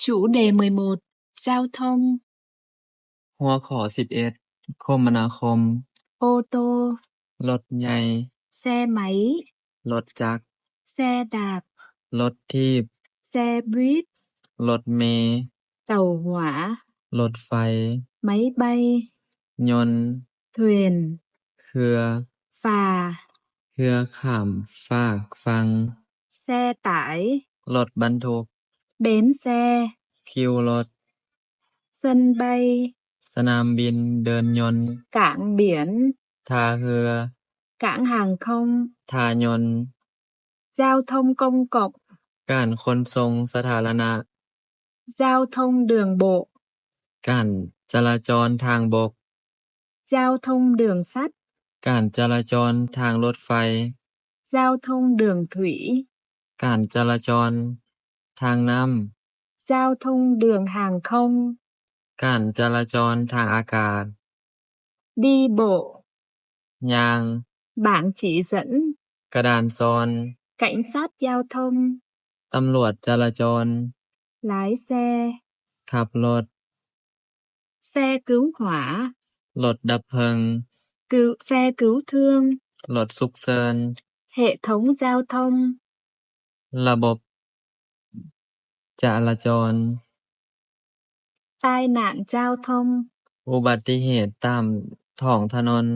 Chủ đề mười một, giao thông. ຫົວຂໍ້ສິບເອັດ ຄົມມະນາຄົມ. Ô tô. ລົດໃຫຍ່. Xe máy. ລົດຈັກ. Xe đạp. ລົດຖີບ. Xe buýt. ລົດເມ. Tàu hỏa. ລົດໄຟ. Máy bay. ຍົນ. Thuyền. ເຮືອ. Phà. ເຮືອຂ້າມຟາກຝັ່ງ. Xe tải. ລົດບັນທຸກ. Bến xe. ຄິວລົດ. Sân bay. ສະໜາມບິນເດີ່ນຍົນ. Cảng biển. ທ່າເຮືອ. Cảng hàng không. ທ່າຍົນ. Giao thông công cộng. ການຂົນສົ່ງສາທາລະນະ. Giao thông đường bộ. ການຈະລາຈອນທາງບົກ. Giao thông đường sắt. ການຈະລາຈອນທາງລົດໄຟ. Giao thông đường thủy. ການຈະລາຈອນທາງນ້ຳ. Giao thông đường hàng không. ການຈະລາຈອນທາງອາກາດ. Đi bộ. ຍ່າງ. Bảng chỉ dẫn. ກະດານສອນ. Cảnh sát giao thông. ຕຳຫຼວດຈະລາຈອນ. Lái xe. ຂັບລົດ. Xe cứu hỏa. ລົດດັບເພີງ. Cứu, xe cứu thương. ລົດສຸກເສີນ. Hệ thống giao thông. ລະບົບຈະລາຈອນ. Tai nạn giao thông. ອຸບັດຕິເຫດຕາມທ້ອງຖະໜົນ.